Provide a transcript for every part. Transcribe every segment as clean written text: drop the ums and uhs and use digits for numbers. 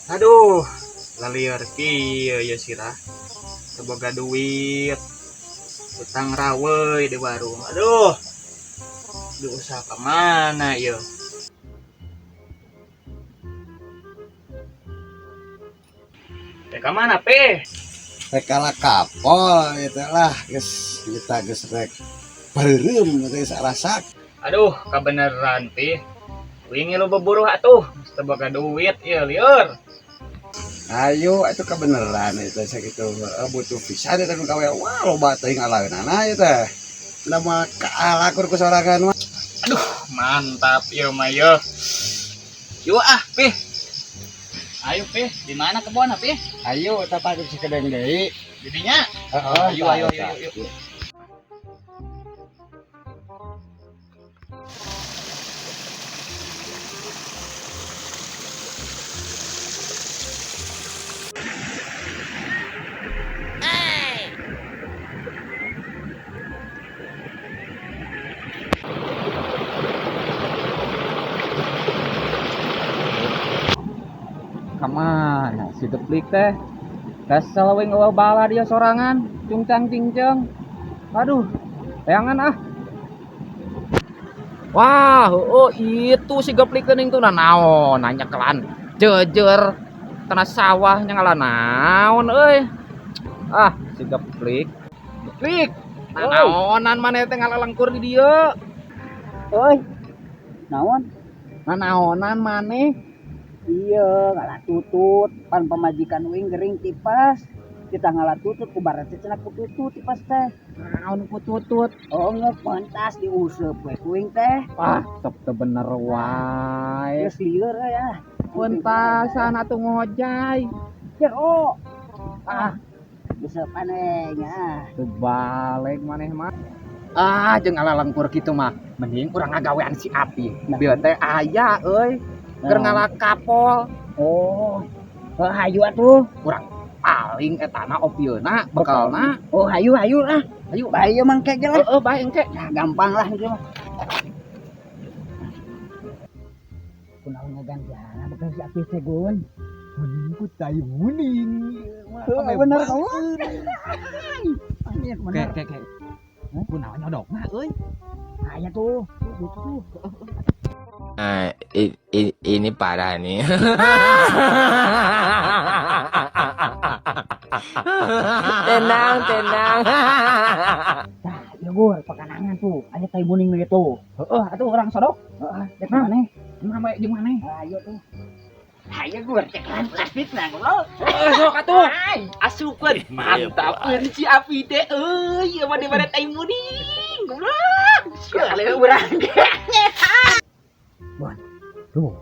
Aduh, lalieur kieu ya sirah. Teu boga duit. Utang raweuy di warung. Aduh. Duh, usaha ka mana ieu? Rek ka mana, Pe? Rek kala kapol gitu lah, geus kita geus rek bareureum geus arasak. Aduh, kabeneran, Pi. Wingi lu beburuh atuh, teu boga duit ieu lieur. Ayo itu kebenaran itu sakitu butuh pisan eta nu gawe, wah, loba teuing alaeunana ieu teh. Nama kaala kur ku sorangan mah. Aduh, mantap ieu mah ieu. Yuk ah, Pi. Ayo, Pi, di mana kebon, Pi? Ayo eta tadi sakedeng deui. Didinya. Heeh. Ayo, ayo, ayo, ayo. Kamana si Deplik teh? Kesel we ngeueuh bala dia sorangan, cungcang cingceng. Aduh, tayangan ah. Wah, oh itu si Geplik teuning tuh naon nanya kelan. Jejer tanah sawah nya ngalah naon euy. Ah, si Geplik. Geplik. Naonan maneh teh ngalalengkur di dieu? Oi, naon? Nanaonan maneh? Iya, ngalah tutut. Pan pamajikan uing gering tipes. Kita ngalah tutut ku barat cenah ku tutut tipes teh. Naon ku tutut? Oh, ngeuk pentas diuseup we ku uing teh. Wah, sok teu bener wae. Geus lieur ya. Pentasan atuh ngojay. Jero. Ah, Useupan we nya. teu balik maneh mah. Ah, jeung ngalalengkur kitu mah. Mending urang ngagawean si Api. Bieu teh aya euy. Keur ngalah kapol. Oh. Oh, hayu atuh. Urang paling etana opieuna bekalna. Oh, hayu hayu lah. Hayu. Bae ieu mangke ge lah. Heeh, bae engke. Nah, gampang lah itu mah. Kunaon ngagantian bekal si Api teh, Gun? Mending ku tai muning. Heuh, bener kamu. Anjir, bener. Ke ke ke. Kunaon nyodokna euy? Aya tuh, tuh, tuh, tuh. Nah, ini parah nih. Tenang, tenang. Tah, ieu Gur, pakanangan tuh. Aya tai muning nu itu. Heeh, atuh urang sodok. Heeh, dek maneh? Nah, bae jeung maneh. Ayo tuh. Ayo Gur, cekelan plastik nah goblok. Heeh, sok atuh. Asupkeun. Mantap si Api teh euy, ieu mah dibere tai muning. Goblok. Sia leuh urang ge. Bon, tuh.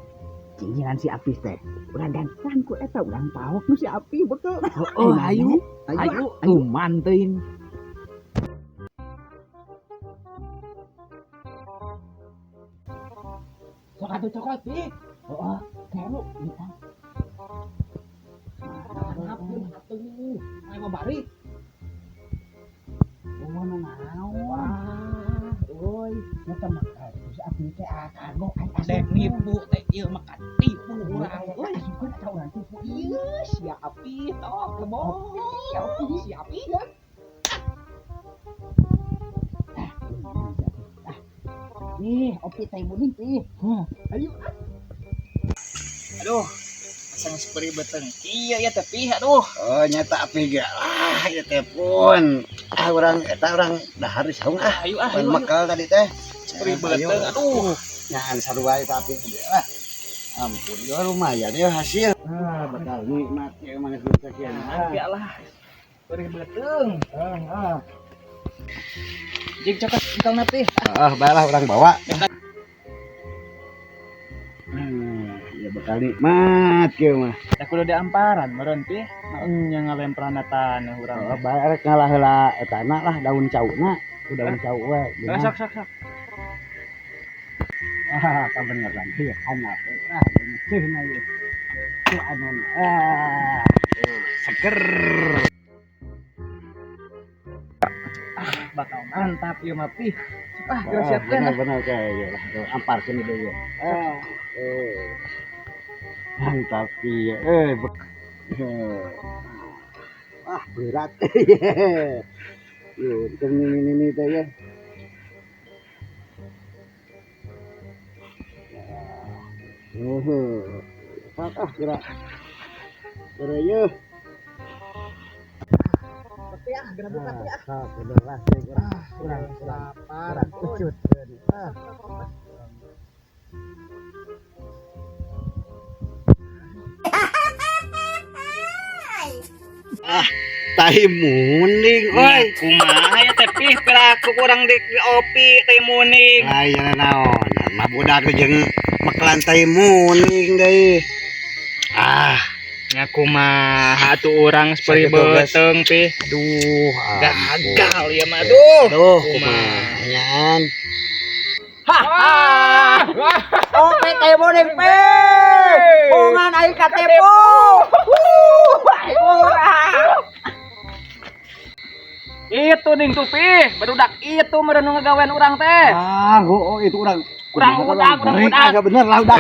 Cincingan si Apis teh. Urang gantian ku eta urang paok nu si Api betul. Heeh, ayo. Ayo, kuman teuing. Sok atuh cokot, Pi. Heeh, kayak lu minta. Ngapun atuh. Ayo mah bari. Oh, naon? Wah, Euy, eta mah si Api teh kagok aing asup. dek nipu teh ieu mah katipu urang euy. Asupkeun eta urang tipu. Ieu si Api tok lebong. Si Api. Nih, opi tai muning teh. Ayo. Aduh, asa geus perih beuteung kieu ya teh Pi, aduh. Oh, nyata api ge. Ah, ieu teh pun. Ah, urang eta urang dahar di saung ah. Ayo ah, Pan ayo. bekal tadi teh. Perih beuteung, aduh. Nyaan sarua eta api ge lah. Ampun, ya lumayan ya hasil. Ah, bakal nikmat ya maneh sekian. Tapi lah. Perih beuteung. Ah, ah. Jeung cokot engkelna Pi. Ah, bae lah urang bawa. Ya bekal Bakal nikmat kieu mah. Da kudu diamparan meureun, Pi. Nya ngalemprana taneuh urang. Oh, bae rek ngalah heula etana lah daun cauna. Ku daun cau we. Eh, sok sok sok. Ah, kabeneran ieu anak. Ah, ngeceuna ieu. Tuh anu. Ah, seger. Bakal mantap ieu mah, Pi. Ah, geus siapkeun lah. Bener kayak ya lah. Amparkeun deui ya. Ah, eh. Mantap iya. Eh, ah, berat. Yo, ini teh ya. Ah, kira. Kira ye. Tapi ah, geura buka teh ah. Ah, bener lah, kurang kurang kurang kecut. Ah. Ah, tai muning euy. Kumaha ya teh, Pi? Piraku kurang di opi teh muning. Lain naon, mah budak jeung mekelan tai muning deui. Ah, Nya kumaha atuh urang seperti Sakitu, guys. beuteung, Pi. Aduh, Gagal ya mah aduh. Aduh, kumaha nyaan. Opi teh muning, Pi. Bongan aing katepo. Aing urang. Itu ning tuh, Pi. Barudak itu meureun nu ngagawean urang teh. Ah, oh, itu urang. Urang udah, urang Mereka udah. agak bener lah udah.